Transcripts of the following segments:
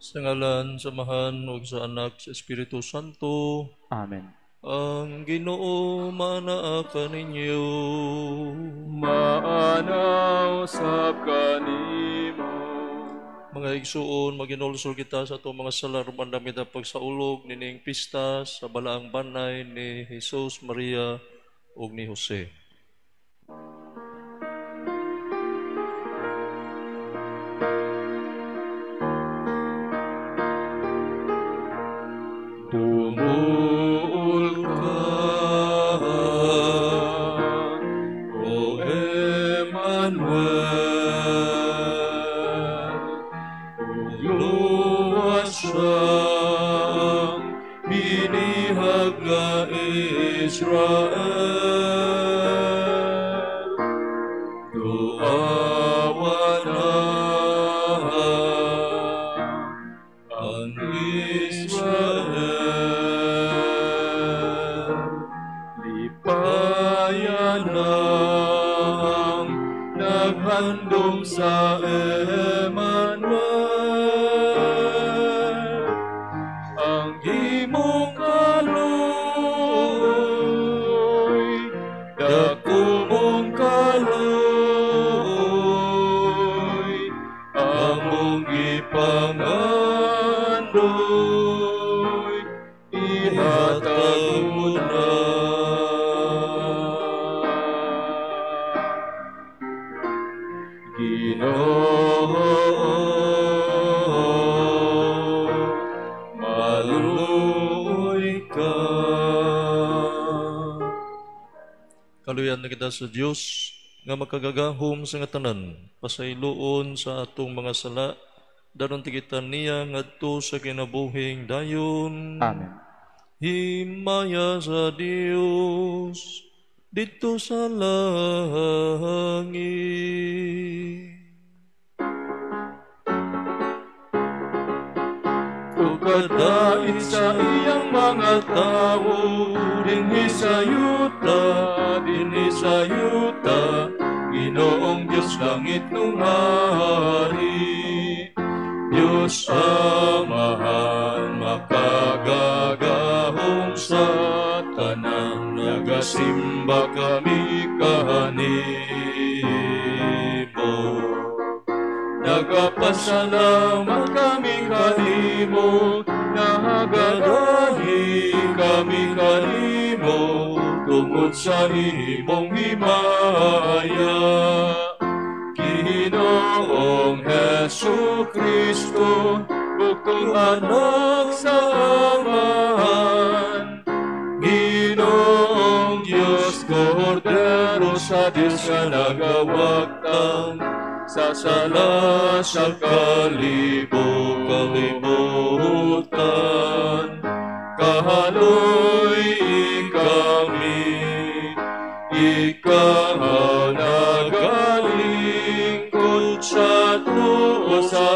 Sa ngalan sa Amahan ug sa Anak sa Espiritu Santo. Amen. Ang Ginoo maanaa kaninyo. Maana usab kanimo. Mga igsuon, maginulsol kita sa atong mga sala aron mandamit ang pagsaulog nining pista sa balaang banay ni Jesus, Maria ug ni Jose. Tumuol ka, O Emmanuel, ug luwas ang binihag nga Israel. Duawa na ang Israel, lipayan ang naghandom sa Emmanuel. Ang imong kaloy, dako mong kaloy, among ipangandoy, ihatag mo na. Ginoo, maluoy ka. Kaluyan na kita sa Dios nga makagagahom sa nga tanan, pasayloon sa atong mga sala, daron kita niya ngadto sa kinabuhing dayon. Amen. Himaya sa Dios didto sa langit. Ug kadait sa iyang mga tawo, dinhi sa yuta, dinhi sa yuta, Ginoong Dios langit nung hari. Dios Amahan, makagagahom sa tanan, nagasimba kami kanimo. Nagapasalamat kami kanimo, nagadahi kami kanimo, tungod sa imong himaya. Ginoong Hesus Kristo, bugtong anak sa Amahan, Ginoong Diyos, Kordero sa Diyos nga nagawagtang sa sala sa kalibutan. Kahaloy kami, ikaw nagalingkod sa tuo sa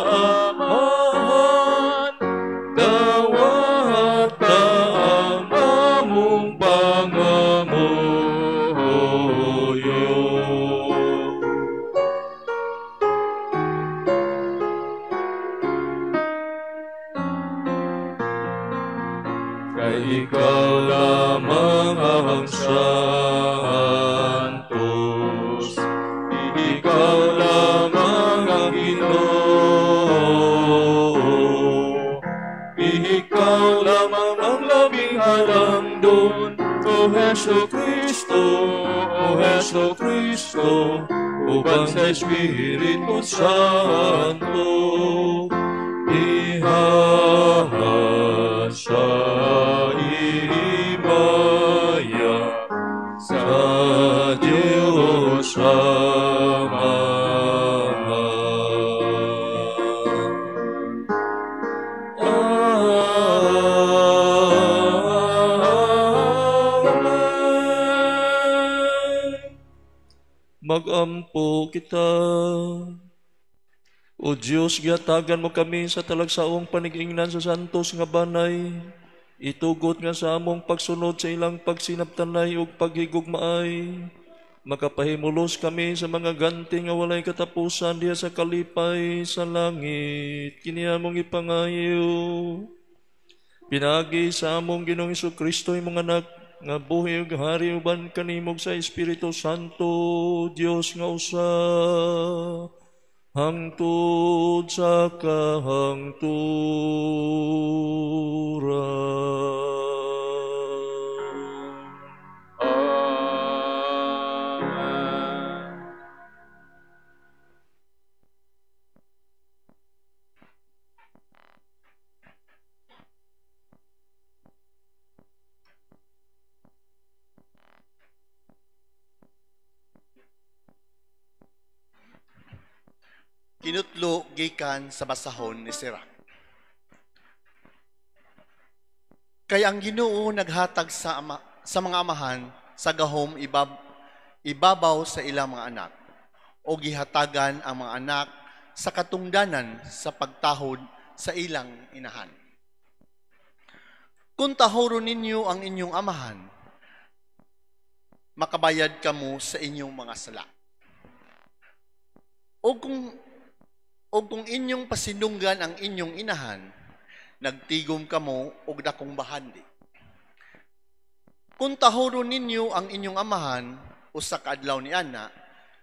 Amahan, dawata ang among pangamuyo. Kay ikaw lamang ang santos, ikaw lamang ang Ginoo, ikaw lamang ang labing halangdon, O Hesus Kristo, O Hesus Kristo, uban sa Espiritu Santo. Ihaha sa himaya sa Diyos Amahan. Amen. Magampo kita. O Diyos, gihatagan mo kami sa talagsaong panigingnan sa santos nga banay. Itugot nga sa among pagsunod sa ilang pagsinabtanay ug paghigugmaay. Makapahimulos kami sa mga ganti nga walay katapusan diha sa kalipay sa langit. Kini among ipangayo pinaagi sa among Ginoong Hesukristo, imong anak, nga buhi ug hari uban kanimo sa Espiritu Santo, Dios nga usa, hangtod sa kahangturan. Kinutlo gikan sa basahon ni Sirach. Kay ang Ginoo naghatag sa ama, sa mga amahan sa gahom ibabaw sa ilang mga anak, o gihatagan ang mga anak sa katungdanan sa pagtahod sa ilang inahan. Kung tahoron ninyo ang inyong amahan, makabayad kamo sa inyong mga sala. O kung inyong pasinunggan ang inyong inahan, nagtigom kamo og dakong bahandi. Kung tahoron ninyo ang inyong amahan, usa ka adlaw ni ana,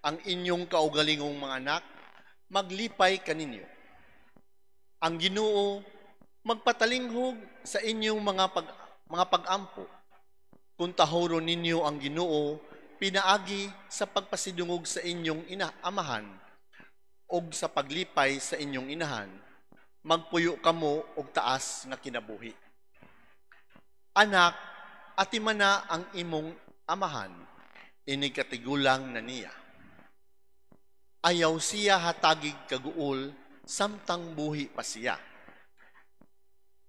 ang inyong kaugalingong mga anak, maglipay kaninyo. Ang Ginoo magpatalinghog sa inyong mga pag-ampo. Kung tahoron ninyo ang Ginoo, pinaagi sa pagpasidungog sa inyong amahan, og sa paglipay sa inyong inahan, magpuyo kamo og taas nga kinabuhi. Anak, atimana ang imong amahan, inig katigulang na niya. Ayaw siya hatagig kaguol, samtang buhi pa siya.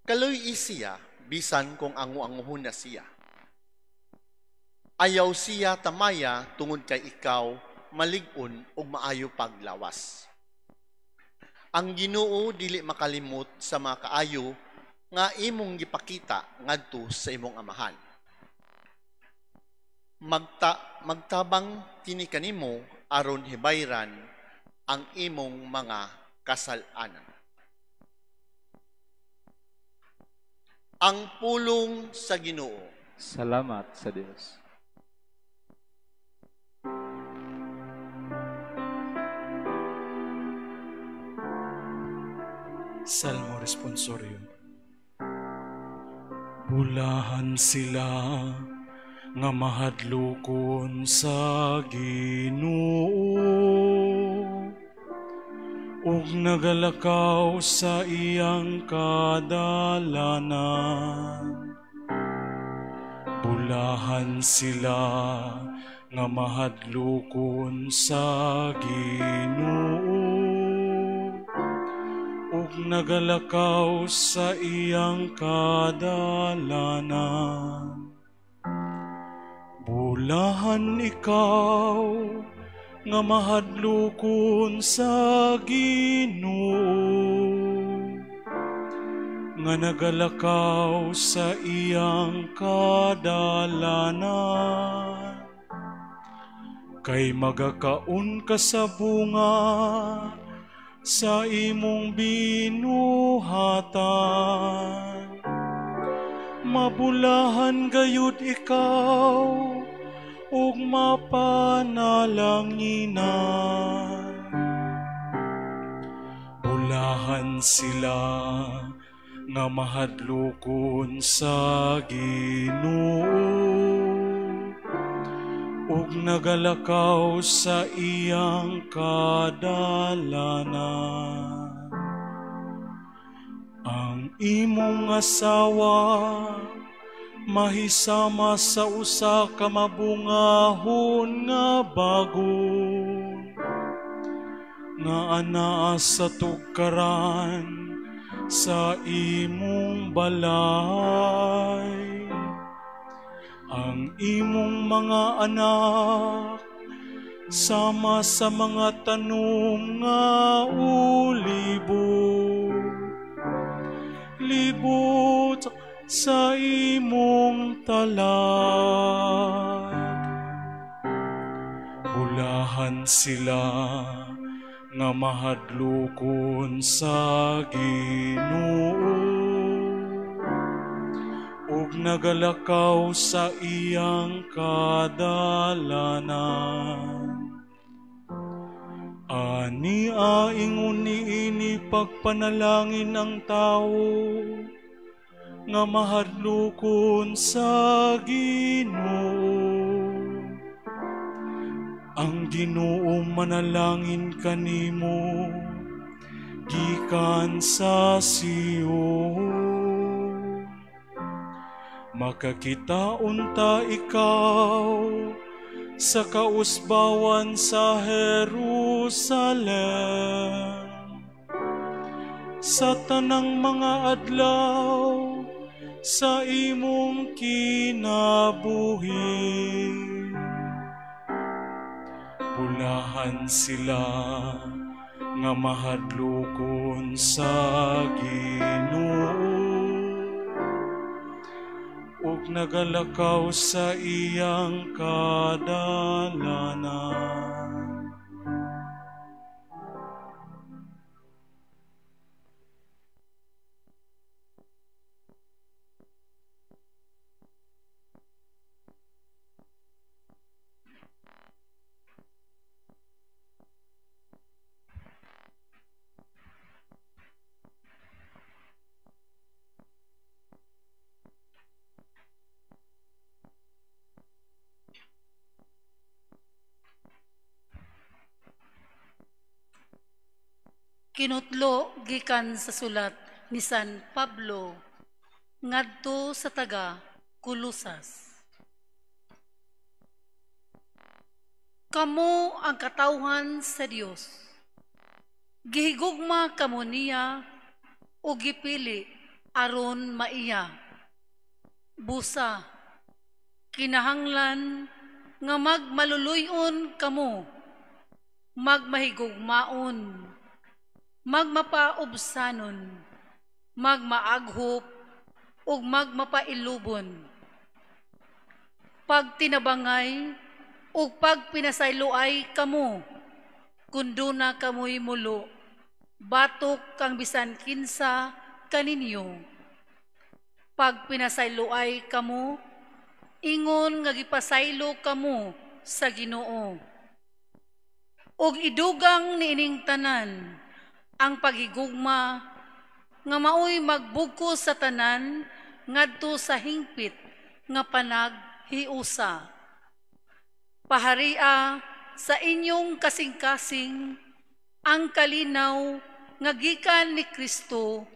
Kaloy siya, bisan kung angu-anguhon na siya. Ayaw siya tamaya tungod kay ikaw malig-on og maayo paglawas. Ang Ginoo dili makalimot sa mga kaayo nga imong gipakita ngadto sa imong amahan. Magtabang kini kanimo aron hibayran ang imong mga kasal-anan. Ang pulong sa Ginoo. Salamat sa Dios. Salmo Responsorio. Bulahan sila nga mahadlokon sa Ginoo ug nagalakaw sa iyang kadalanan. Bulahan sila nga mahadlokon sa Ginoo ug nagalakaw sa iyang kadalanan. Bulahan ikaw nga mahadlokon sa Ginoo, nga nagalakaw sa iyang kadalanan. Kay magakaon ka sa bunga sa imong binuhatan. Mabulahan gayud ikaw ug mapanalanginan. Bulahan sila nga mahadlokon sa Ginoo ug nagalakaw sa iyang kadalanan. Ang imong asawa mahisama sa usa ka mabungahon nga bagon, nga anaa sa tugkaran sa imong balay. Ang imong mga anak sama sa mga tanom nga olibo, libot sa imong talad. Bulahan sila nga mahadlokon sa Ginoo ug nagalakaw sa iyang kadalanan. Ani ingon niini pagpanalangin ang tawo nga mahadlokon sa Ginoo. Ang Ginoo manalangin kanimo gikan sa Sion. Makakita unta ikaw sa kausbawan sa Jerusalem sa tanang mga adlaw sa imong kinabuhi. Bulahan sila nga mahadlokon sa Ginoo ug nagalakaw sa iyang kadalanan. Kinutlo gikan sa sulat ni San Pablo ngadto sa taga Colosas. Kamo ang katawhan sa Dios. Gihigugma kamo niya o gipili aron maiya. Busa kinahanglan nga magmaluluy-on kamo, magmahigugmaon, magmapaubsanon, magmaaghop, ug magmapailubon. Pagtinabangay ug pagpinasayloay kamo, kun duna kamoy mulo, batok kang bisan kinsa kaninyo. Pagpinasayloay kamo, ingon nga gipasaylo kamo sa Ginoo. Ug idugang niining tanan ang paghigugma nga maoy magbugkos sa tanan ngadto sa hingpit nga panaghiusa. Paharia sa inyong kasing-kasing ang kalinaw nga gikan ni Kristo,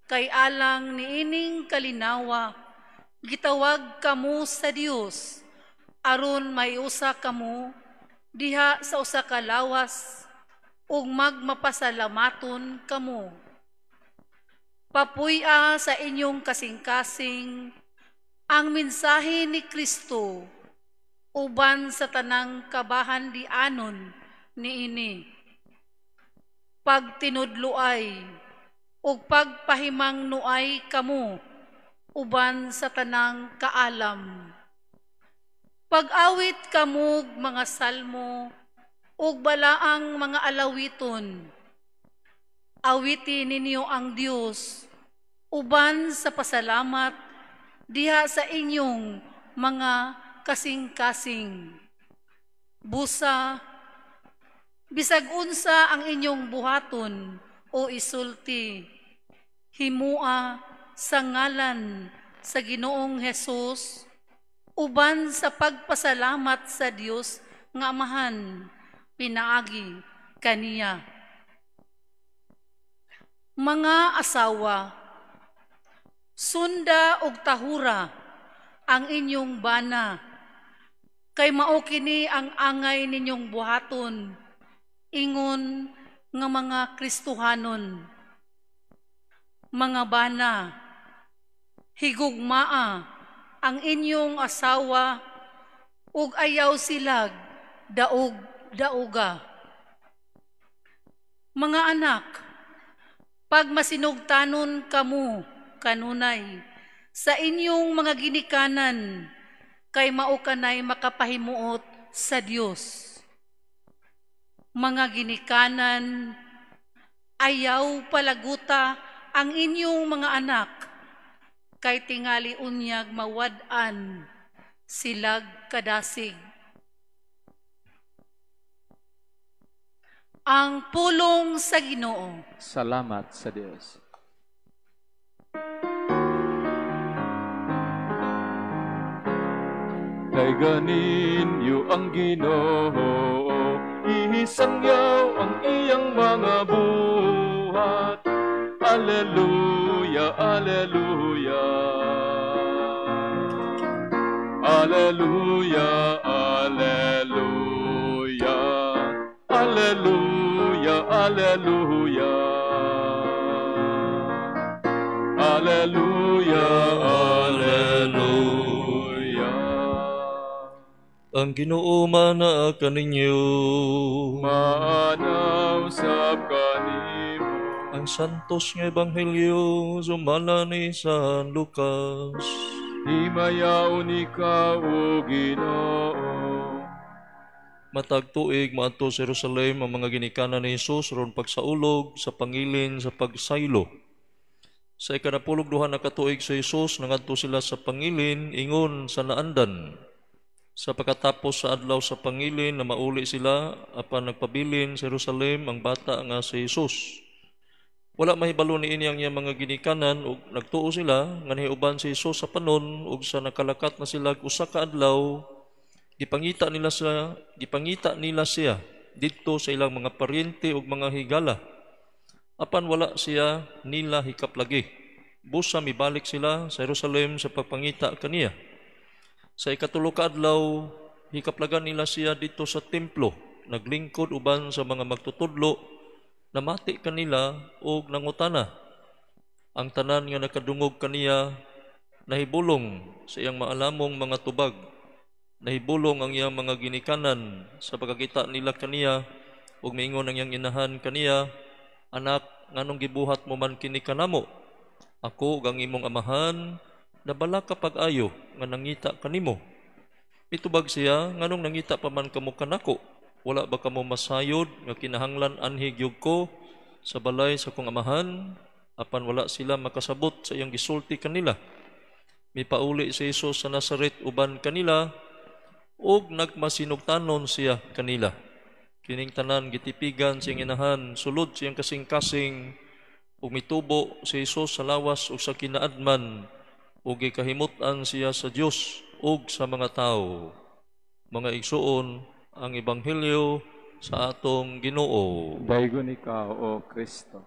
kay alang niining kalinawa gitawag kamo sa Dios aron maiusa kamo diha sa usa ka lawas ug magmapasalamaton kamo. Papuy-a sa inyong kasing-kasing ang mensahe ni Kristo uban sa tanang kabahandianon niini. Pagtinudloay ug pagpahimangnuay kamo uban sa tanang kaalam. Pag-awit kamog mga salmo ug balaang mga alawiton. Awiti ninyo ang Dios uban sa pasalamat diha sa inyong mga kasing-kasing. Busa, bisag unsa ang inyong buhaton o isulti, himua sa ngalan sa Ginoong Hesus uban sa pagpasalamat sa Dios nga Amahan pinaagi kaniya. Mga asawa, sunda og tahura ang inyong bana, kay mao kini ang angay ninyong buhaton, ingon nga mga Kristohanon. Mga bana, higugmaa ang inyong asawa ug ayaw silag daog dauga. Mga anak, pagmasinugtanon kamo kanunay sa inyong mga ginikanan, kay mao kanay makapahimuot sa Dios. Mga ginikanan, ayaw palaguta ang inyong mga anak, kay tingali unyag mawad-an silag kadasig. Ang pulong sa Ginoo. Salamat sa Dios. Kay ganinyo ang Ginoo, ihisangyaw ang iyang mga buhat. Alleluia, alleluia. Alleluia, alleluia. Alleluia, alleluia. Alleluia, alleluia. Ang Ginoo manaa kaninyo. Maanaw sab kanimo. Ang santos nga ebanghelyo sumala ni San Lucas. Himayaon ikaw, o Ginoo. Matag tuig maadto sa Jerusalem ang mga ginikanan ni Hesus ron pagsaulog sa pangilin sa pagsaylo. Sa 12 na katuig sa Hesus nangadto sila sa pangilin ingon sa naandan. Sa pagkatapos sa adlaw sa pangilin na mauli sila apan nagpabilin sa Jerusalem ang bata nga si Hesus. Wala mahibalo niini ang iyang mga ginikanan ug nagtuo sila nga nahiuban si Hesus sa panon, ug sa nakalakat na sila usa ka adlaw, gipangita nila siya didto sa ilang mga paryente ug mga higala. Apan wala siya nila hikaplagi. Busa mibalik sila sa Jerusalem sa pagpangita kaniya. Sa 3 ka adlaw, hikaplagan nila siya didto sa templo, naglingkod uban sa mga magtutudlo, namati kanila og nangutana. Ang tanan nga nakadungog kaniya nahibulong sa iyang maalamong mga tubag. Nahibulong ang iyang mga ginikanan sa pagkakita nila kaniya, ug miingon ang iyang inahan kaniya, "Anak, nganong gibuhat mo man kini kanamo? Ako ug ang imong amahan nabala ka pag-ayo nga nangita kanimo." Mitubag siya, "Nganong nangita pa man kamo kanako? Wala ba kamo masayod nga kinahanglan anhi gyud ko sa balay sa akong amahan?" Apan wala sila makasabot sa iyang gisulti kanila. Mipauli si Hesus sa Nazaret uban kanila, ug nagmasinugtanon siya kanila. Kining tanan gitipigan siyang inahan, sulod siyang kasing-kasing, ug mitubo si Hesus sa lawas ug sa kinaadman, ug gikahimut-an siya sa Dios ug sa mga tawo. Mga igsuon, ang ebanghelyo sa atong Ginoo. Daygon ikaw, o Kristo.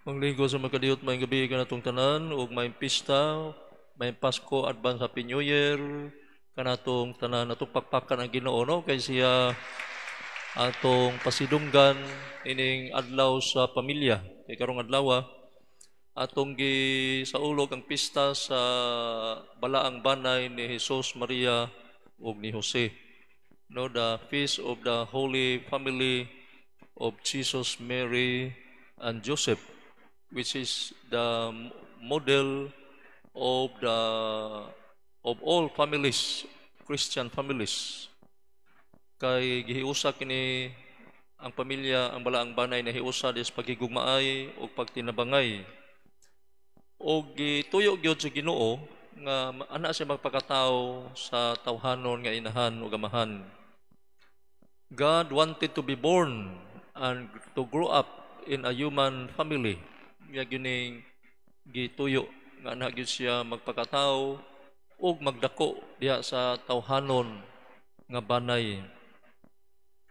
Manglingkod sa makadiyot, maayong gabi kanatong tanan ug maayong pista, maayong Pasko, advance Happy New Year kanatong tanan. Atong pakpakan ang Ginoo, no, kay siya atong pasidunggan ining adlaw sa pamilya. Kay karong adlaw atong gisaulog ang pista sa balaang banay ni Jesus, Maria ug ni Jose. No, the feast of the Holy Family of Jesus, Mary, and Joseph, which is the model of all families, Christian families. Kay gihiusa kini ang pamilya, ang balaang banay na hiusa des pagigugmaay ug pagtinabangay. Og gituyo gyud sa Ginoo nga ana siya magpakatawo sa tawhanon nga inahan ug amahan. God wanted to be born and to grow up in a human family. Nga gining gituyo nga ana gyud siya magpakatawo ug magdako diha sa tawhanon nga banay.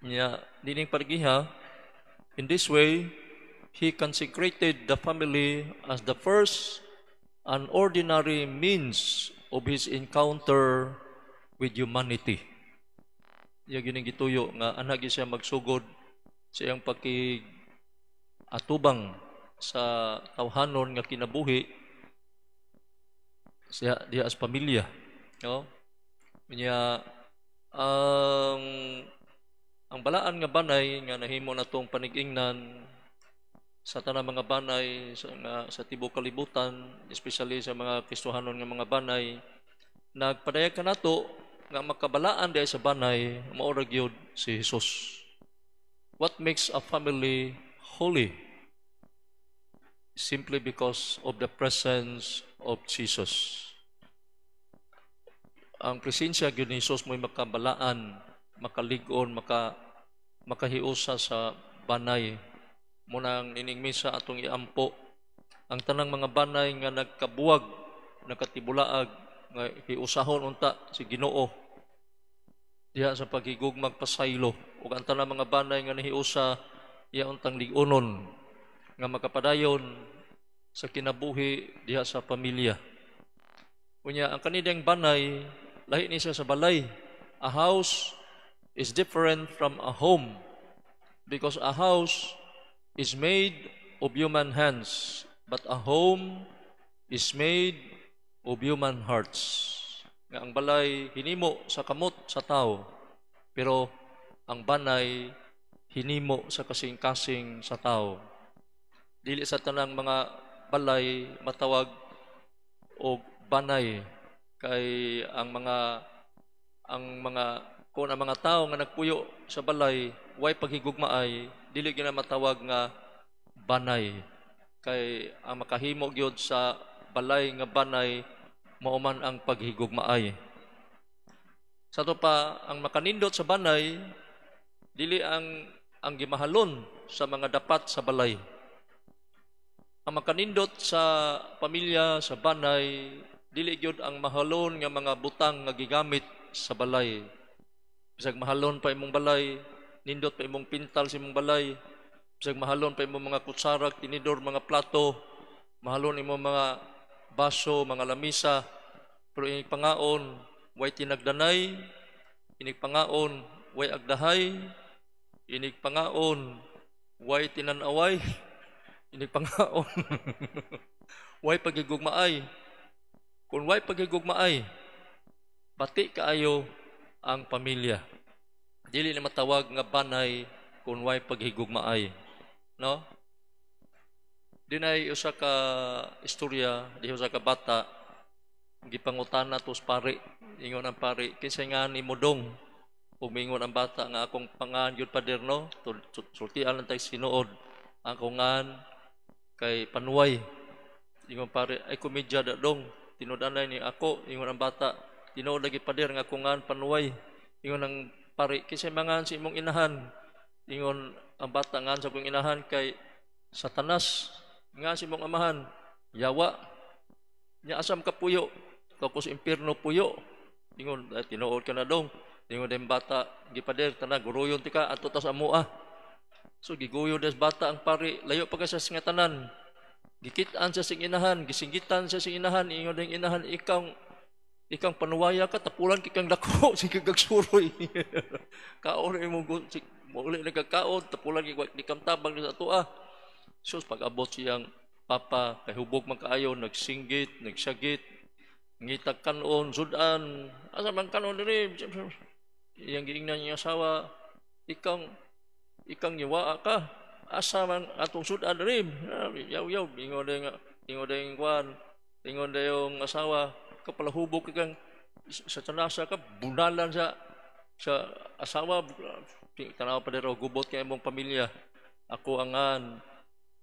Nya dining pargiha, in this way he consecrated the family as the first and ordinary means of his encounter with humanity. Iya gining gituyo nga ana gyud siya magsugod sa iyang pakig atubang sa tawhanon nga kinabuhi siya diha sa pamilya, no? Nya ang balaan nga banay nga nahimo natong panig-ingnan sa tanang mga banay sa tibuok kalibutan, especially sa mga Kristohanon nga mga banay, nagpadayag kanato nga makabalaan diay sa banay mao ra gyud si Jesus. What makes a family holy? Simply because of the presence of Jesus. Ang presensya gyud ni Jesus mo'y makabalaan, makalig-on, makahiusa sa banay. Mao nang ining misa atong iampo ang tanang mga banay nga nagkabuwag, nakatibulaag, nga hiusahon unta si Ginoo diha sa paghigugmag pasaylo, ug ang tanang mga banay nga nahiusa, iya untang lig-unon nga makapadayon sa kinabuhi diha sa pamilya. Unya ang kanidang banay, lahi ni siya sa balay. A house is different from a home because a house is made of human hands, but a home is made of human hearts. Nga ang balay hinimo sa kamot sa tao, pero ang banay hinimo sa kasing-kasing sa tao. Dili sa tanang mga balay matawag og banay, kay ang mga kung ang mga tao nga nagpuyo sa balay way paghigugmaay, dili gyud na matawag nga banay, kay ang makahimo gyud sa balay nga banay mao man ang paghigugmaay. Sa ato pa, ang makanindot sa banay dili ang gimahalon sa mga dapat sa balay. Ang makanindot sa pamilya, sa banay, dili gyud ang mahalon nga mga butang nga gigamit sa balay. Bisag mahalon pa imong balay, nindot pa imong pintal sa imong balay, bisag mahalon pa imong mga kutsara, tinidor, mga plato, mahalon imong mga baso, mga lamisa, pero inig pangaon, way tinagdanay, inig pangaon, way agdahay, inig pangaon, way tinanaway, inig pangaon, way pagigugmaay. Kung way pagigugmaay, bati kaayo ang pamilya. Dili na matawag nga banay kung way paghigugmaay. No? Dinay usa ka istorya, di usa ka bata gipangutana to sa pari. Ingon ang pari, "Kinsay ngan nimo, dong?" Ug mingon ang bata nga, "Akong pangan gyud, pader, no. Sultian lang tayo sinuod. Akong ngan kay Panuay." Ingon pari, "Ay, komedya da, dong. Tinud-anay ni ako." Ingon ang bata, "Tinuod lagi, pader, nga akong ngan Panuay." Ingon ang pari, "Kinsay mangan sa imong inahan?" Ingon ang bata, "Ngan sa akong inahan kay Satanas." "Ngan sa imong amahan?" "Yawa." "Nya asa man ka puyo?" "Ko sa impierno puyo." Ingon, "Ay, tinuod ka na, dong." Ingon din bata, "Gi, pader, tana guruyon tika, adto ta sa amoa." So giguyo des bata ang pari, layo pa kay sa singatanan. Gikit-an siya sing inahan, gisinggitan siya sing inahan, ingon din inahan, Ikang panuwaya ka, tapulan kikang dako, sige gagsuroy. Kaon mo, muli nagkakaon, tapulan kay di kam tabang sa atoa." Sus, pag-abot siyang papa, kay hubog man kaayo, nagsinggit, nagsagit, ngitag kanon, sudan, "Asa man kanon diri?" Iyang giingnan niya asawa, Ikang yawa ka, asa man atong sudan diri?" "Yaw yaw." Ingon din kwan, ingon yung asawa, "Kapalahubog ka kang sa tanasa ka." Bunalan sa asawa. Tanaw pa dero, gubot kay imong pamilya. "Ako ang ngan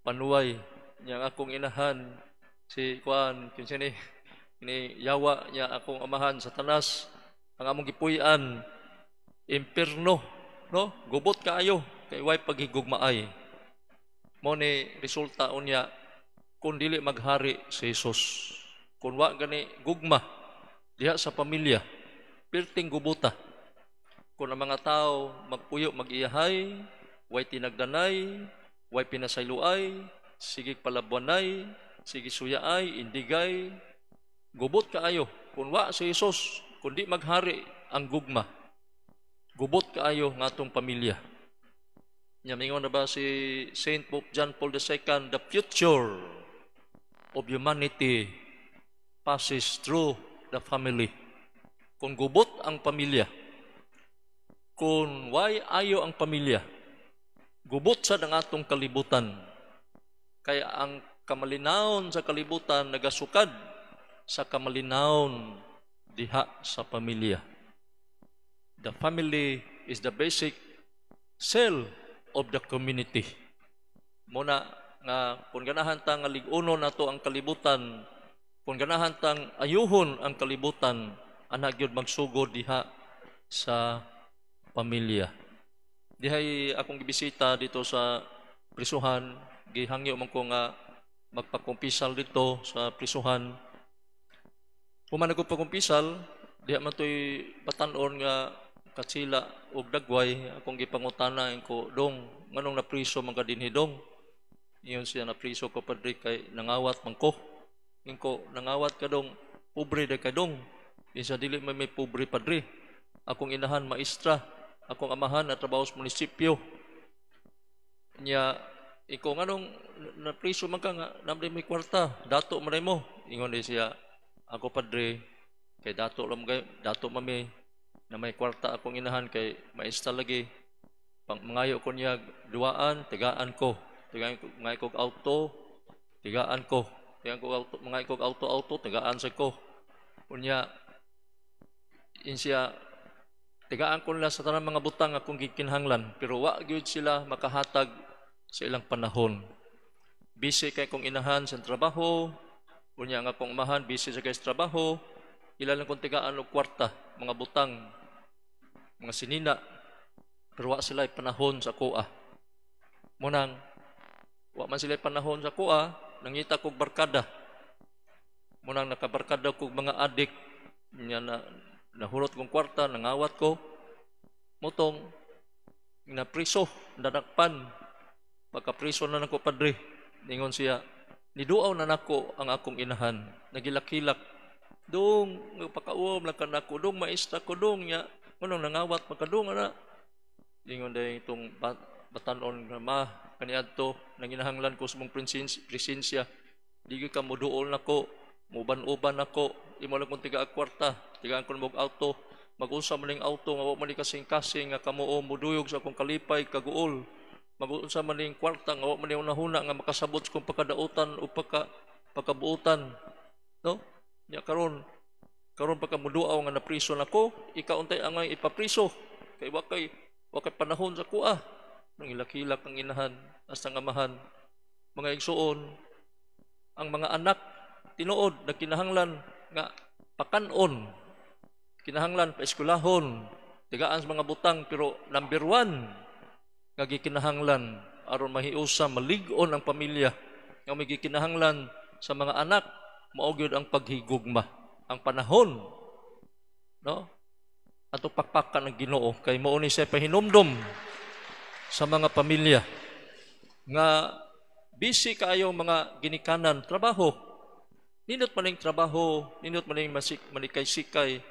Panuay, nya akong inahan si kuan, kinsa ni ni Yawa, nya akong amahan Satanas, ang among gipuy-an impierno." No, gubot kaayo kay way paghigugmaay. Mo ni resulta unya kung dili maghari si Jesus. Kung wa gani gugma diha sa pamilya, pirting gubuta. Kung ang mga tao magpuyo mag-iyahay, way tinagdanay, way pinasayloay, sige palabwanay, sige suyaay, indigay, gubot kaayo. Kung wa si Jesus, kung di maghari ang gugma, gubot kaayo ng atong pamilya. Nya mingon na ba si Saint Pope John Paul II, "The future of humanity passes through the family." Kung gubot ang pamilya, kung way ayo ang pamilya, gubot sa ang atong kalibutan. Kaya ang kamalinawon sa kalibutan nagasukad sa kamalinawon diha sa pamilya. The family is the basic cell of the community. Muna nga kung ganahan ta nga lig-unon nato ang kalibutan, kung ganahan tang ayuhon ang kalibutan, ana gyud magsugod diha sa pamilya. Dihay akong gibisita dito sa prisuhan, gihangyo man ko nga magpakumpisal dito sa prisuhan. Human ako pagkumpisal, diha man to'y batan-on nga katsila og dagway, akong gipangutana ko, "Dong, nganong napriso man ka dinhi, dong?" Ingon siya, "Napriso ko, padre, kay nangawat man ko." Ingon ko, "Nangawat ka, dong, pobre da ka, dong." Ingon siya, "Dili man may pobre, padre. Akong inahan maestra, akong amahan na trabaho sa munisipyo." Nya, ikaw, nganong napriso man ka nga namday may kwarta, dato man mo? Ingon di siya, "Ako, padre, kay dato lang kay dato mami na may kwarta akong inahan kay maestra lagi. Pang mangayo ko niya duaan, tigaan ko. Tigaan ko, mangayo ko auto, tigaan ko. Tigaan ko auto, mangayo ko auto auto, tigaan sa ko. Unya in siya, tigaan ko nila sa tanang mga butang akong gikinahanglan, pero wa gyud sila makahatag sa ilang panahon. Busy kay kong inahan sa trabaho, unya nga akong amahan busy sa kay sa trabaho, ila lang kong tigaan og kwarta, mga butang, mga sinina, pero wa sila panahon sa kuha. Munang wa man sila panahon sa kuha, nangita kog barkada. Munang nakabarkada kog mga adik, nya na nahurot kong kwarta, nangawat ko, motong napriso, nadakpan, pagkapriso na nako, padre," ningon siya, "niduaw na nako ang akong inahan, nagilak-hilak, 'Dong, pakauom lang ka nako, dong, maestra ko, dong, nya, nganong nangawat man ka, dong, ana?' Ingon day itong batanon nga, 'Ma, kaniadto, nanginahanglan ko sa mong presensya, di gyud ka muduol nako, muban-uban nako, imo lang kong tiga kwarta, tigaan ko mo auto, mag-unsa man ning auto nga wa man ni kasing-kasing nga kamo muduyog sa akong kalipay kaguol. Mag-unsa man ning kwarta nga wa man ni hunahuna nga makasabot sa akong pagkadautan o pagkabuotan.' No? Nya karon karon pa ka muduaw nga napriso nako, ikaw untay angay ipapriso kay wa kay panahon sa kuha." Nang ilak-hilak ang inahan hasta ang amahan. Mga igsuon, ang mga anak tinuod nagkinahanglan nga pakanon, kinahanglan paeskwelahon, tigaan sa mga butang, pero number one nga gikinahanglan aron mahiusa, malig-on ang pamilya, nga may gikinahanglan sa mga anak, mao gyud ang paghigugma, ang panahon, no? Ato pakpakan ng Ginoo kay mao ni siya pahinumdom sa mga pamilya nga busy kaayo mga ginikanan trabaho. Nindot man ning trabaho, nindot man ning manikay-sikay,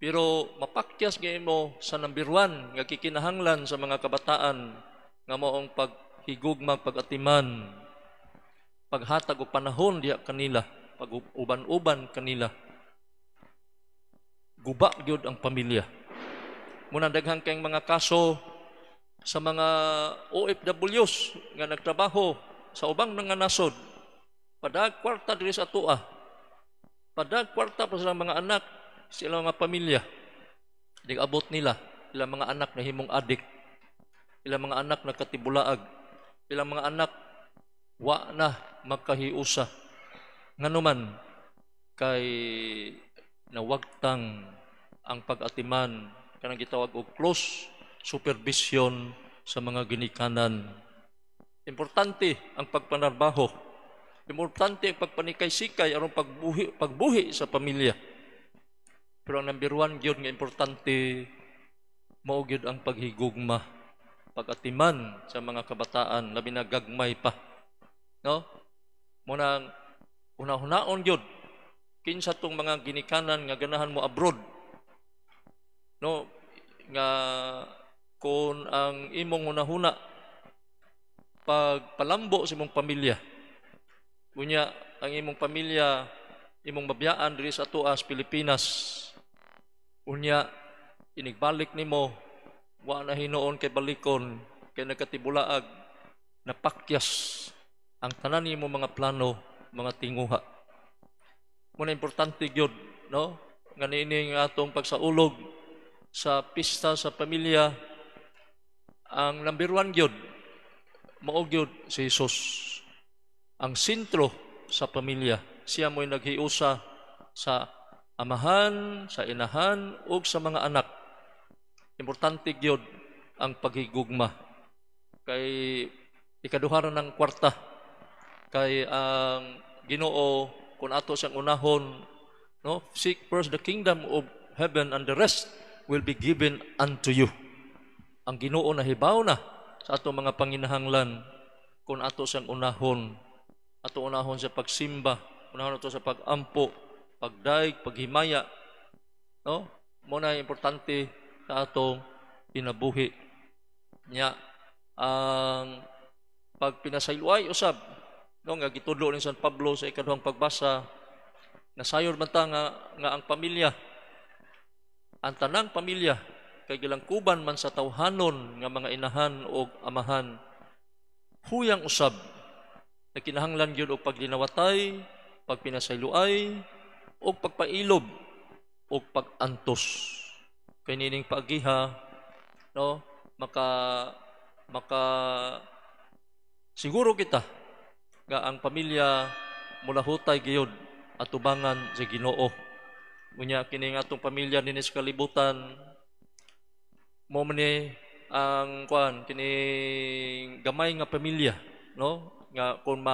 pero mapakyas gyud mo sa number one nga kikinahanglan sa mga kabataan nga maong paghigugma, pag-atiman, paghatag og panahon diha kanila, pag-uban-uban kanila. Guba gyud ang pamilya. Muna daghan kayong mga kaso sa mga OFWs nga nagtrabaho sa ubang mga nasod. Padag kwarta diri sa atoa. Padag kwarta pa sa mga anak, sila mga pamilya. Di abot nila, ilang mga anak na himong adik, ilang mga anak na katibulaag, ilang mga anak wa na makahiusa. Nganuman kay nawagtang ang pag-atiman, kanang gitawag og close supervision sa mga ginikanan. Importante ang pagpanarbaho. Importante ang pagpanikay-sikay aron pagbuhi sa pamilya. Pero ang number one gyud nga importante mao gyud ang paghigugma, pag-atiman sa mga kabataan, labi na gagmay pa. No? Munang una-hunaon gyud kinsa tong mga ginikanan nga ganahan mo abroad. No, nga kung ang imong hunahuna pagpalambo sa imong pamilya, unya ang imong pamilya imong mabiyaan diri sa atoa sa Pilipinas, unya inigbalik nimo wa na hinuon kay balikon kay nagkatibulaag, napakyas ang tanan nimo mga plano, mga tinguha. Muna importante gyud, no, nga niini nga atong pagsaulog sa pista sa pamilya. Ang number 1 gyud mao gyud si Jesus. Ang sentro sa pamilya, siya mo'y naghiusa sa amahan, sa inahan ug sa mga anak. Importante gyud ang paghigugma. Kay ikaduha ra ng kwarta. Kay ang Ginoo kung ato siyang unahon, no, seek first the kingdom of heaven and the rest will be given unto you. Ang Ginoo nahibaw na sa ato mga panginahanglan kung ato siyang unahon. Ato unahon sa pagsimba, unahon ato sa pagampo, pagdaig, paghimaya, no? Mo na importante sa atong kinabuhi. Nya ang pagpinasayloay usab, no, nga gitudlo ni San Pablo sa ikaduhang pagbasa, nasayor man ta nga ang pamilya, ang tanang pamilya kay gilangkuban man sa tawhanon nga mga inahan og amahan. Huyang usab na kinahanglan gyud og paglinawatay, pagpinasayloay, og pagpailob, og pagantos. Kay nining paagiha, no, maka siguro kita nga ang pamilya mulahutay gyud atubangan sa Ginoo. Unya kini nga atong pamilya dinhi sa kalibutan, mo man ni ang kuan kining gamay nga pamilya, no, nga kung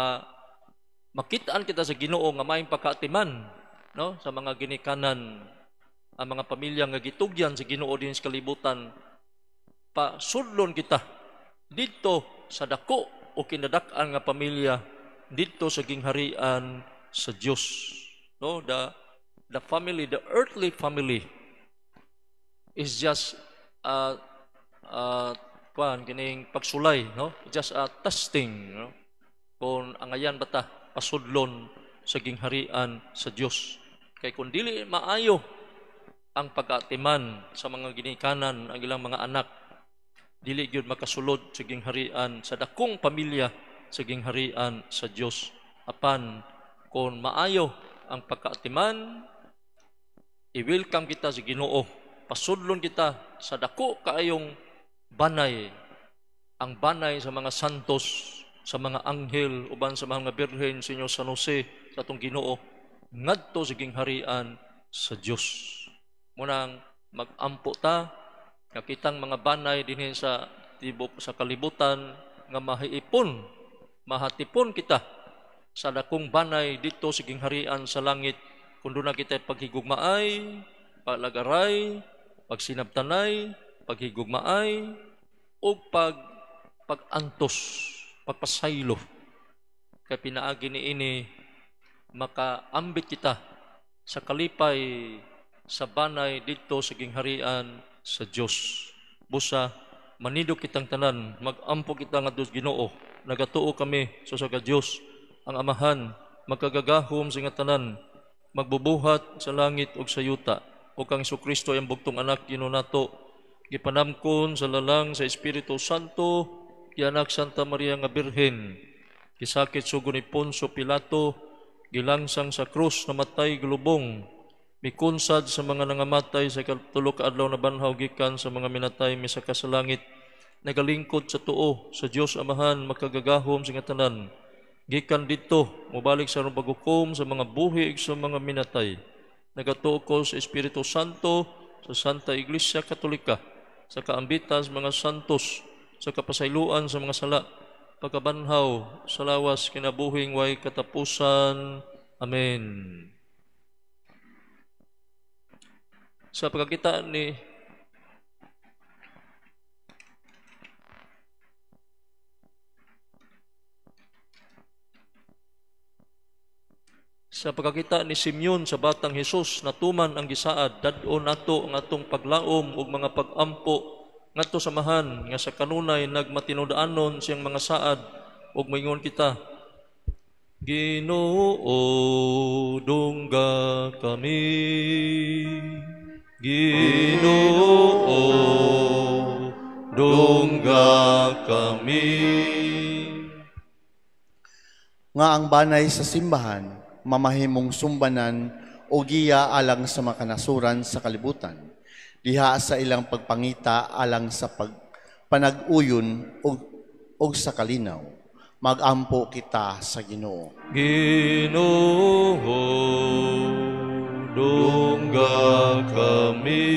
makitaan kita sa Ginoo nga maayong pagkaatiman, no, sa mga ginikanan, ang mga pamilya nga gitugyan sa Ginoo dinhi sa kalibutan, pasudlon kita didto sa dako o kinadak-an nga pamilya didto sa gingharian sa Dios. No, the family, the earthly family is just kuan kining pagsulay, no, just a testing, no, kung angayan ba ta pasudlon sa gingharian sa Dios. Kay kung dili maayo ang pag-atiman sa mga ginikanan ang ilang mga anak, dili gyud makasulod sa gingharian sa dakong pamilya sa gingharian sa Dios. Apan kung maayo ang pagkaatiman, i-welcome kita sa Ginoo, pasudlon kita sa dako kaayong banay, ang banay sa mga santos, sa mga anghel, uban sa mga birhen, sa inyo San Jose, sa atong Ginoo, ngadto sa gingharian sa Dios. Munang magampo ta nga kitang mga banay dinhi sa tibok sa kalibutan nga mahiipon, mahatipon kita sa dakong banay dito sa gingharian sa langit, kun doon na kita paghigugmaay, paglagaray, pagsinabtanay, paghigugmaay, o pag-antos, pagpasaylo. Kay pinaagi ni ini, makaambit kita sa kalipay sa banay dito sa gingharian sa Dios. Busa, manido kitang tanan, magampo kita nga Dios Ginoo, nagatuo kami sa sa Dios, ang Amahan, magkagagahom sa nga tanan, magbubuhat sa langit ug sa yuta, ug kang Hesukristo ang bugtong anak Ginoo nato, gipanamkon sa lalang sa Espiritu Santo, gianak Santa Maria nga Birhen, gisakit sugo ni Poncio Pilato, gilangsang sa krus, namatay gulubong, mikunsad sa mga nangamatay sa ikatulo ka adlaw na banhaw gikan sa mga minatay, misaka sa langit, nagalingkod sa tuo sa Dios Amahan, makagagahom sa nga tanan, gikan didto mobalik sa paghukom sa mga buhi ug sa mga minatay. Nagatuo ko sa Espiritu Santo, sa Santa Iglesia Katolika, sa kaambitan sa mga santos, sa kapasayloan sa mga sala, pagkabanhaw sa lawas, kinabuhing way katapusan. Amen. Sa pagkakita ni Simeon sa batang Hesus, natuman ang gisaad, dad-on nato ang atong paglaom ug mga pag-ampo ngadto sa amahan nga sa kanunay nagmatinud-anon siyang mga saad, ug moingon kita, Ginoo, dungga kami. Ginoo, dungga kami. Nga ang banay sa simbahan mamahimong sumbanan o giya alang sa makanasuran sa kalibutan, diha sa ilang pagpangita alang sa panag-uyon ug sa kalinaw. Magampo kita sa Ginoo. Ginoo, dungga kami.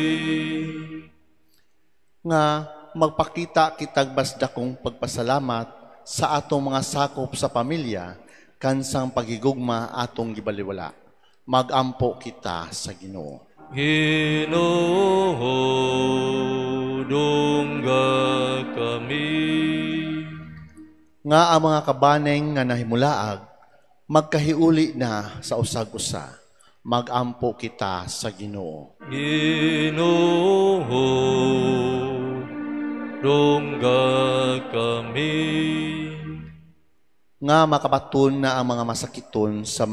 Nga magpakita kitag basdakong pagpasalamat sa atong mga sakop sa pamilya kansang pagigugma atong gibaliwala. Magampo kita sa Ginoo. Ginoo, dungga kami. Nga ang mga kabaneng nga nahimulaag magkahiuli na sa usag-usa. Magampo kita sa Ginoo. Ginoo, dungga kami. Nga makabaton na ang mga masakiton sa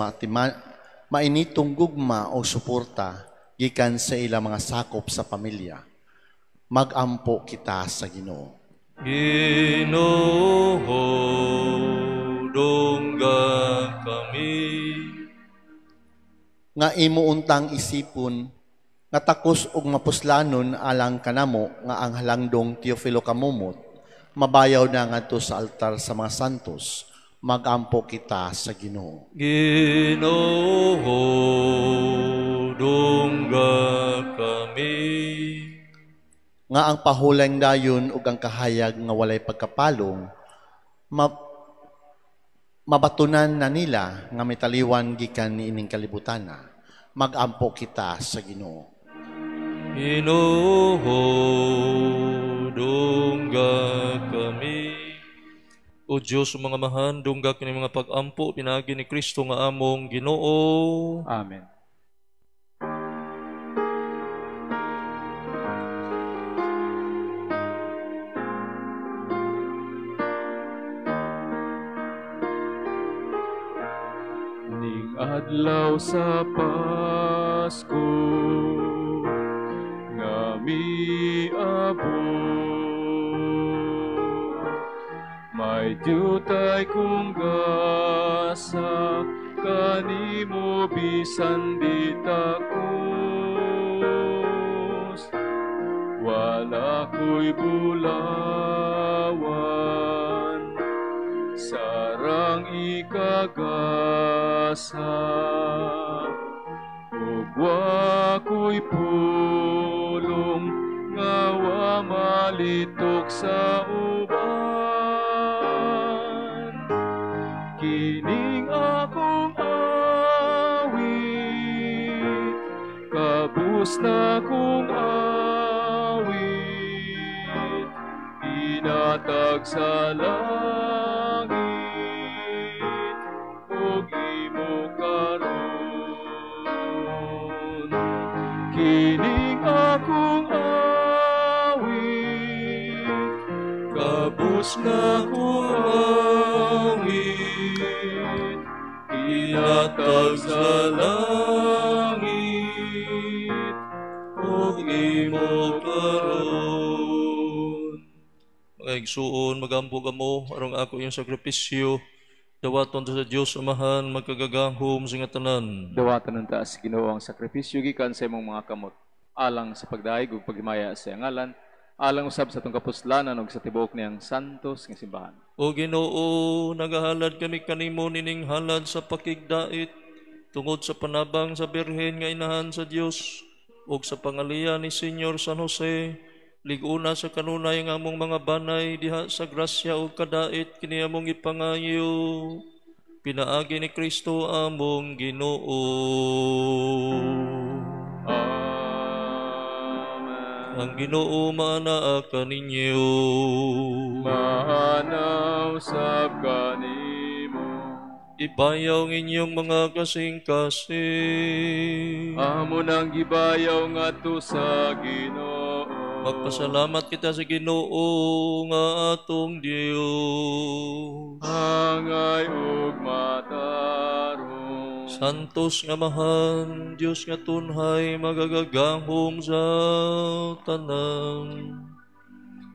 mainitong gugma o suporta gikan sa ilang mga sakop sa pamilya. Magampo kita sa Ginoo. Ginoo, dungga kami. Nga imo untang isipon nga takos og mapuslanon alang kanamo nga ang halangdong Teofilo Camomot mabayaw na ngadto sa altar sa mga santos. Magampo kita sa Ginoo. Ginoo, dungga kami. Nga ang pahuleng dayon ug ang kahayag nga walay pagkapalong mabatunan na nila nga mitaliwan gikan niining kalibutana. Magampo kita sa Ginoo. Ginoo, dungga kami. O Diyos, mga mahan, dungga kini mga pag-ampo pinaagi ni Kristo nga among Ginoo. Amen. Ning adlaw sa Pasko nga miabot, may dyutay kong gasa kanimo bisan di takos. Wala ko'y bulawan, sarang ikagasa, ug wa ko'y pulong nga wa malitok sa uban. Kining akong awit, kabus na kong awit, inatag sa langit ug imo karon. Kining akong awit, kabus na kong awit, inatag sa langit ug imo karon. Mga igsuon, magampo kamo aron ako iyong sakripisyo dawaton sa Dios Amahan magkagagahom sa tanan. Dawatan unta sa Ginoo ang sakripisyo gikan sa imong mga kamot alang sa pagdayeg ug paghimaya sa iyang ngalan, alang usab sa atong kapuslanan ug sa tibuok niyang santos nga simbahan. O Ginoo, nagahalad kami kanimo nining halad sa pakigdait tungod sa panabang sa Birhen nga inahan sa Dios ug sa pangaliya ni Senyor San Jose. Liguna sa kanunay nga among mga banay diha sa grasya ug kadait kini among ipangayo pinaagi ni Kristo among Ginoo. Amen. Ang Ginoo maanaa kaninyo. Maanaw sab kanimo. Ibayaw ang inyong mga kasing-kasing. Amo nang gibayaw ngadto sa Ginoo. Magpasalamat kita sa Ginoo nga atong Dios. Angay ug matarong. Santos nga Amahan, Dios nga tunhay, magagagahom sa tanan.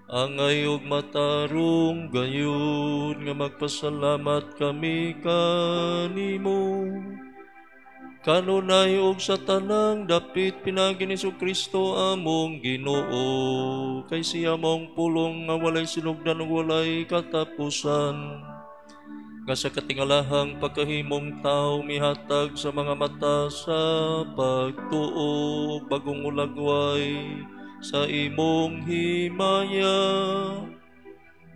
Angay ug matarong gayud nga magpasalamat kami kanimo. Kanunay ug sa tanang dapit pinaagi ni Kristo among Ginoo, kay siya maong pulong nga walay sinugdan ug walay katapusan, nga sa katingalahang pagkahimong tawo mihatag sa mga mata sa pagtuo bagong ulagway sa imong himaya.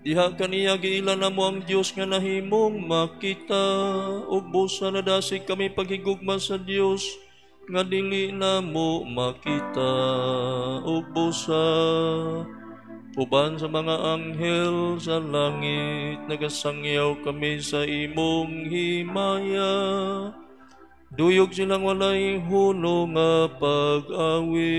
Diha kaniya giila namo ang Dios nga nahimong makita, ug busa nadasig kami paghigugma sa Dios nga dili namo makita, ug busa uban sa mga anghel sa langit nagasangyaw kami sa imong himaya. Duyog silang walay huno nga pag-awi.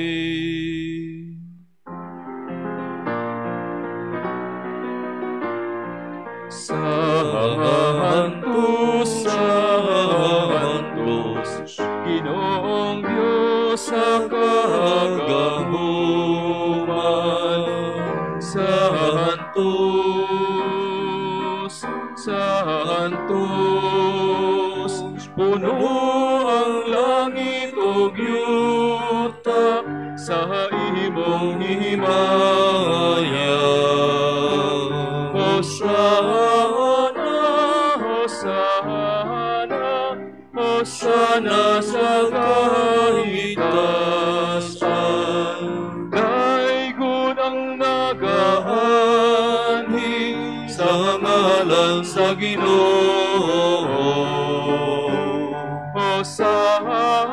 Santos, Santos, Ginoong Diyos sa kagahuman. Santos, Santos, puno ang langit ug yuta sa imong himaya. Hosana, Hosana, Hosana sa kahitasan. Daigud ang nagaanhi sa ngalan sa Ginoo. Hosana,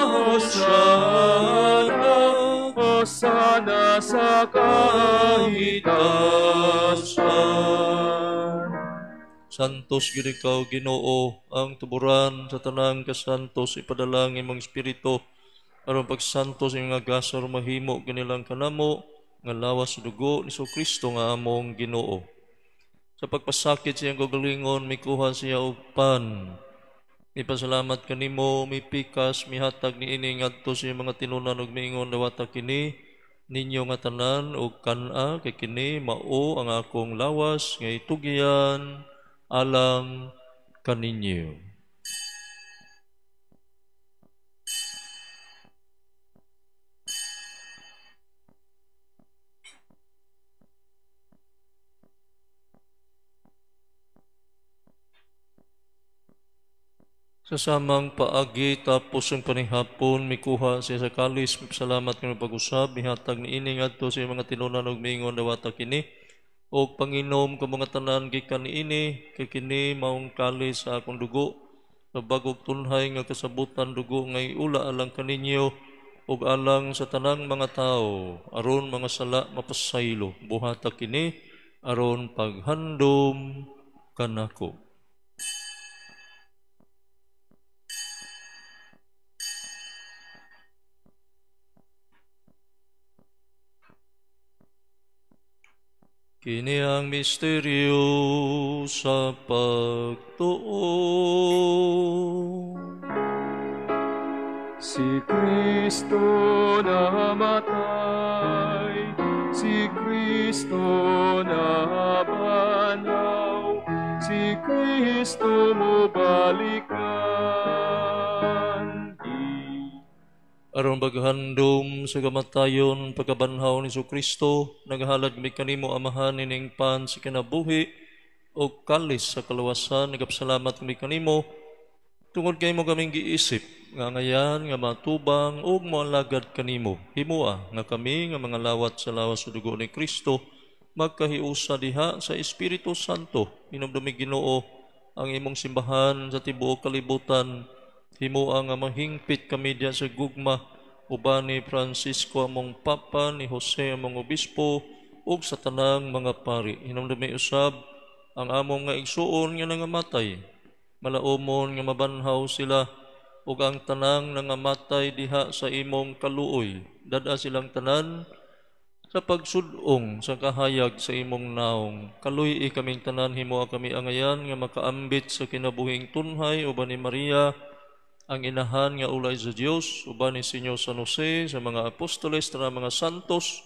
Hosana, Hosana sa kahitasan. Santos gyud ikaw Ginoo, ang tuburan sa tanang kasantos. Ipadala ang imong espiritu aron pagsantos imong nga gasa aron mahimo kanilang kanamo nga lawas ug dugo ni Kristo nga among Ginoo. Sa pagpasakit sa iyang kaugalingon mikuha siya og pan. Mipasalamat kanimo, mipikas, mihatag niini ngadto sa iyang mga tinunan ug miingon, dawata kini ninyo nga tanan og kan-a, kay kini mao ang akong lawas nga itugyan alang kaninyo. Sa samang paagi tapos ang panihapon, mikuha siya sa kalis, salamat kami pag-usab, mihatag niini ngadto sa mga tinunan ug miingon, dawata kini og panginom ka mga tanan gikan niini, kay kini maong kalis sa akong dugo, sa bagong tunhay nga kasabutan dugo nga iula alang kaninyo ug alang sa tanang mga tawo, aron mga sala mapasaylo. Buhata kini aron paghandom kanako. Kini ang misteryo sa pagtuo. Si Kristo namatay, si Kristo nabanhaw, si Kristo mobalikan. Aron paghandom sa kamatayon, pagkabanhaw ni Kristo, naghalad mi kanimo Amahan ining pan sa kinabuhi o kalis sa kaluwasan. Nagapasalamat mi kanimo tungod kay mo kaming giisip nga ngayan nga matubang ug moalagad kanimo. Himoa nga kami nga mga lawat sa lawas ug dugo ni Kristo magkahiusa diha sa Espiritu Santo. Hinumdumi Ginoo ang imong simbahan sa tibuok kalibutan. Himoa nga mahingpit kami diha sa gugma uban ni Francisco among Papa, ni Jose among Obispo, ug sa tanang mga pari. Hinumdumi usab ang among nga igsuon nga nangamatay, malaumon nga mabanhaw sila, ug ang tanang nangamatay diha sa imong kaluoy. Dad-a silang tanan sa pagsudong sa kahayag sa imong naong. Kaluy-i kaming tanan, himoa kami angayan nga makaambit sa kinabuhing tunhay uban ni Maria ang inahan nga ulay sa Dios, uban ni Senyor San Jose, sa mga apostoles, sa mga santos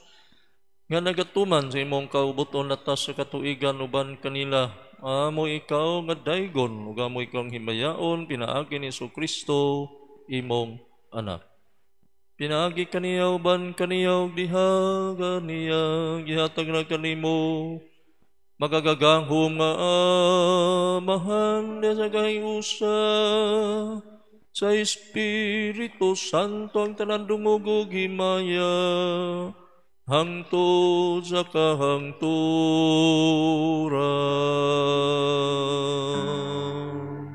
nga nagatuman sa imong kaubuton latas sa katuigan uban kanila. Amo ikaw nga daygon ug amo ikang himayaon pinaagi ni Kristo imong anak. Pinaagi kaniya uban kaniya ug diha kaniya gihatag na kanimo makagagahom nga Amahan sa kahiusa sa Espiritu Santo ang tanan dungog ug himaya hangtod sa kahangturan.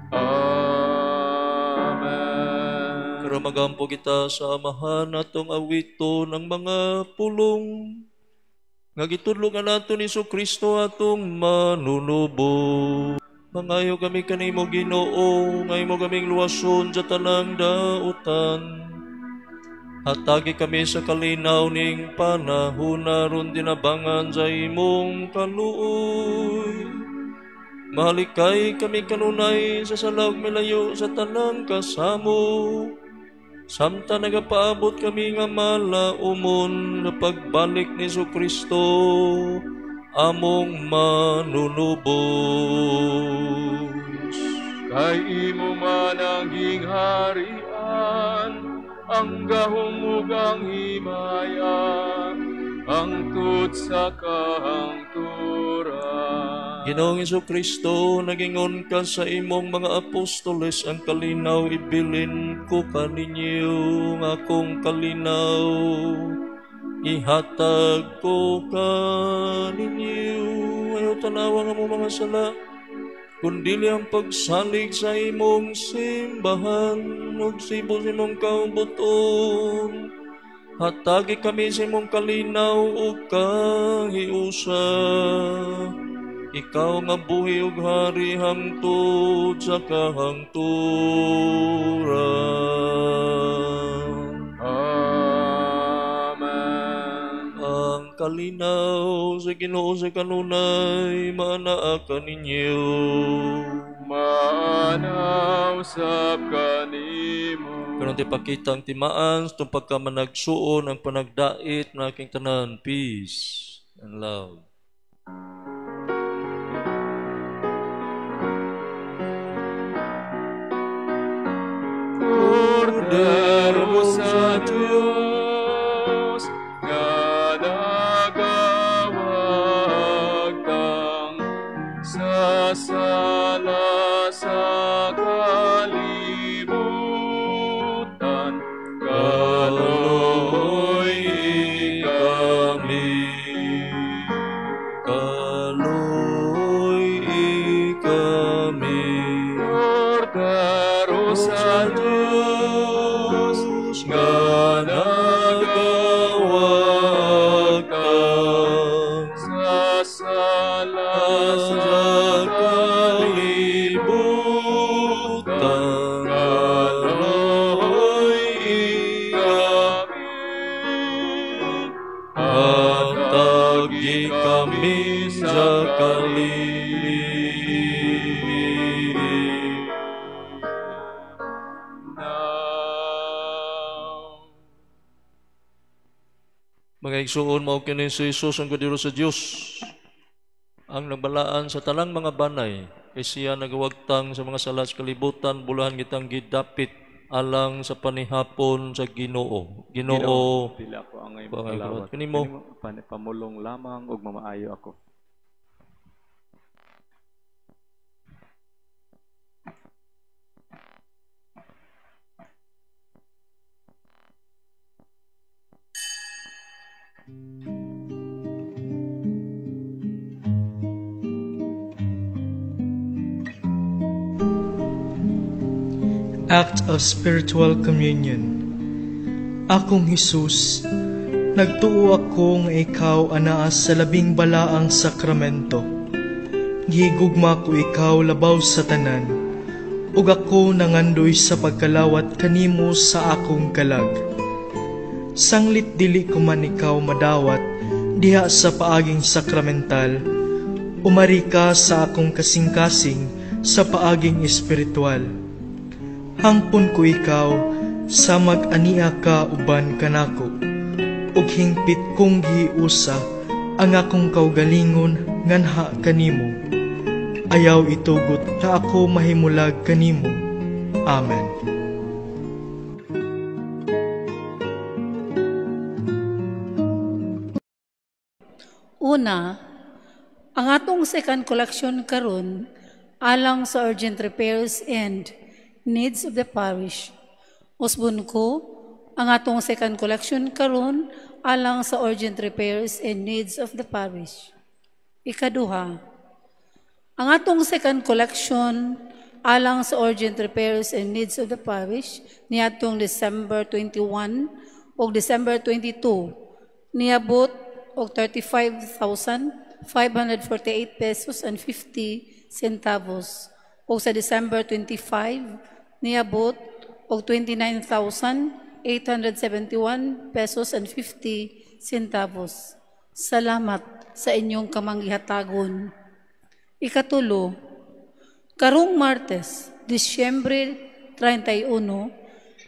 Amen. Karon magampo kita sa Amahan atong awiton ang mga pulong nga gitudlo kanato ni Kristo atong manunubo. Mangayo kami kanimo Ginoo, nga imo kaming luwason sa tanang dautan. Hatagi kami sa kalinaw ning panahon aron dinabangan sa imong kaluoy. Mahalikay kami kanunay sa sala ug milayo sa tanang kasamo. Samtang nagapaabot kami nga malaumon na pagbalik ni Kristo among manunubos. Kay imo man ang gingharian, ang gahom ug ang himaya, hangtod sa kahangturan. Ginoong Kristo, nagingon ka sa imong mga apostoles, ang kalinaw ibilin ko kaninyo, ang akong kalinaw ihatag ko kaninyo. Ayaw tanawa nga mo mga sala, kundili ang pagsalig sa imong simbahan ug sibo sa imong kaubuton. Hatagi kami sa imong kalinaw ug kahiusa. Ikaw nga buhi ug hari hangtod sa kahangturan. Amen. Ang kalinaw sa Ginoo sa kanunay maanaa kaninyo. Maanaw sab kanimo. Karon ti pakita ang timaan sa itong pagkamanagsuon ang panagdait na aking tanan. Peace and love. Kordero sa Diyos nga nagawagtang sa sala sa kalibutan, kaloy kami. Kaloy kami. Kordero sa Diyos nga nagawagtang sa sala sa kalibutan, kaloy kami. Hatagi kami sa kalinaw. Mga igsuon, mao kini si Jesus ang kordero sa Dios, ang nagbalaan sa tanang mga banay, kay siya nagawagtang sa mga sala sa kalibutan, bulahan kitang gidapit alang sa panihapon sa Ginoo. Ginoo, dili ako angay Ako angay makalawat kanimo. Pamulong lamang ug mamaayo ako. Act of Spiritual Communion. Akong Hesus, nagtuo ako nga ikaw anaa sa labing balaang sakramento. Gihigugma ko ikaw labaw sa tanan, ug ako nangandoy sa pagkalawat kanimo sa akong kalag. Sanglit dili ko man ikaw madawat diha sa paaging sakramental, umari ka sa akong kasing-kasing sa paaging espiritual. Hangpon ko ikaw sa mag-ania ka uban kanako, ug hingpit kong giusa ang akong kaugalingon nganha kanimo. Ayaw itugot nga ako mahimulag kanimo. Amen. Una, ang atong second collection karon alang sa urgent repairs and needs of the parish. Usbon ko, ang atong second collection karon alang sa urgent repairs and needs of the parish. Ikaduha, ang atong second collection alang sa urgent repairs and needs of the parish niadtong December 21 o December 22 niabot og 35,548 pesos and 50 centavos o sa December 25 niabot og 29,871 pesos and 50 centavos. Salamat sa inyong kamanghihatagon. Ikatulo, karong Martes, Disyembre 31,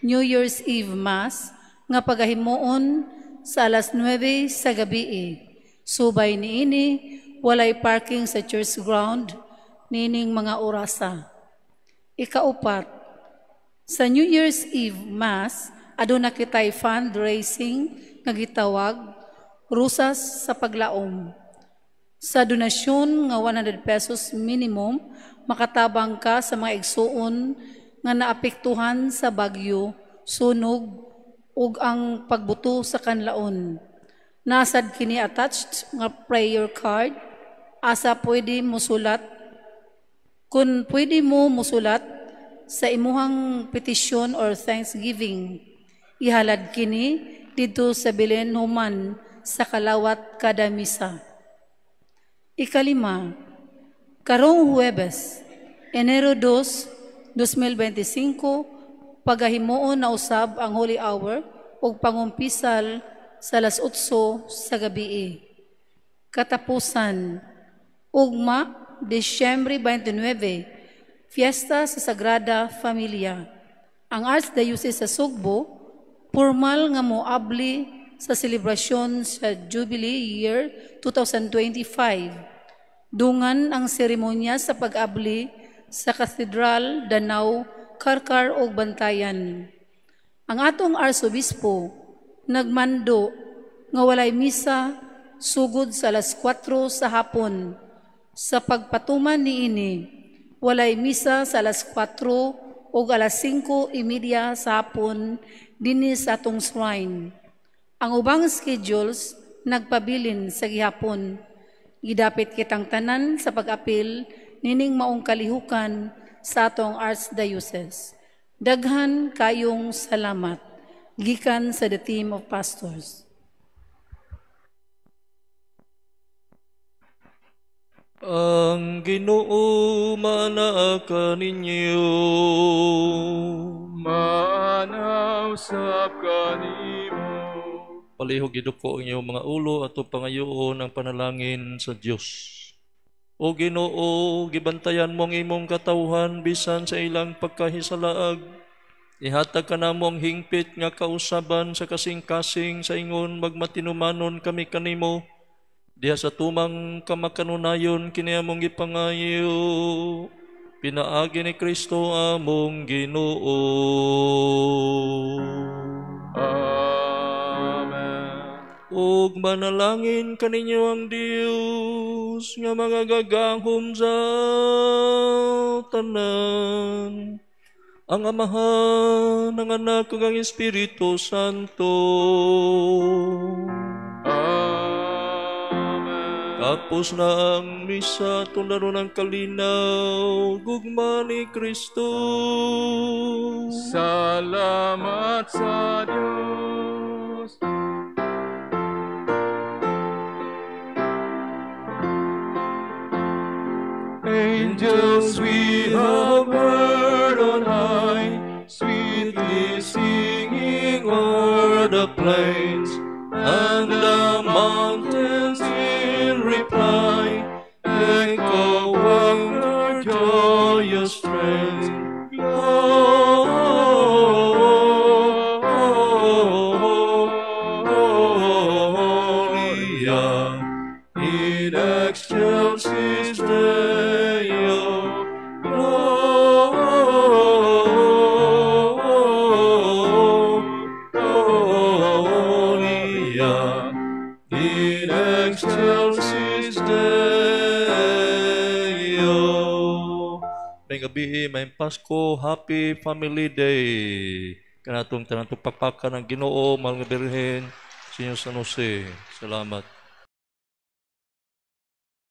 New Year's Eve Mass nga pagahimuon sa alas 9 sa gabi. Subay niini, walay parking sa church ground niining mga orasa. Ikaupat, sa New Year's Eve Mass, aduna kitay fundraising nga gitawag Rusas sa Paglaom. Sa donasyon nga 100 pesos minimum, makatabang ka sa mga igsuon nga naapektuhan sa bagyo, sunog, ug ang pagbuto sa kanlaon. Nasad kini attached nga prayer card, asa pwede musulat. Kung pwede mo musulat sa imuhang petisyon or thanksgiving, ihalad kini dito sa Belen human sa kalawat kada misa. Ikalima, karong Huwebes, Enero 2, 2025, pagahimuon na usab ang Holy Hour ug pangumpisal sa alas 8 sa gabi. Katapusan, ugma, Disyembre 29, Fiesta sa Sagrada Familia. Ang Archdiocese sa Sugbo, formal nga moabli sa selebrasyon sa Jubilee Year 2025. Dungan ang seremonya sa pag-abli sa Cathedral, Danao, Karkar ug Bantayan. Ang atong arsobispo nagmando nga walay misa sugod sa alas 4 sa hapon. Sa pagpatuman niini, walay misa sa alas 4 ug alas 5:30 sa hapon dinhi sa atong shrine. Ang ubang schedules nagpabilin sa gihapon. Gidapit kitang tanan sa pag-apil nining maong kalihukan sa atong Archdiocese. Daghan kayong salamat. Gikan sa the team of pastors. Ang Ginoo maanaa kaninyo. Maanaw sab kanimo. Palihog giduko ang inyong mga ulo ato pangayoon ang panalangin sa Dios. O Ginoo, gibantayan mo ang imong katawhan bisan sa ilang pagkahisalaag. Ihatag ka namo ang hingpit nga kausaban sa kasing-kasing sa ingon magmatinumanon kami kanimo. Diha sa tumang kamakanunayon kini among gipangayo. Pinaagi ni Kristo among Ginoo. Amen. Ug manalangin kaninyo ang Dios nga mga gagahom sa tanan, ang Amahan, ang Anak ug ang Espiritu Santo. Amen. Tapos na ang misa, tundaron ang kalinaw, gugma ni Kristo. Salamat sa Dios. Angels we have heard on high, sweetly singing o'er the plains and the mountains in reply, echoing their joyous strains. Gloria in excelsis Deo. Maayong Pasko, Happy Family Day. Kanatong tanan, pakpakan ang Ginoo, mahal nga Birhen, Senyor San Jose. Salamat.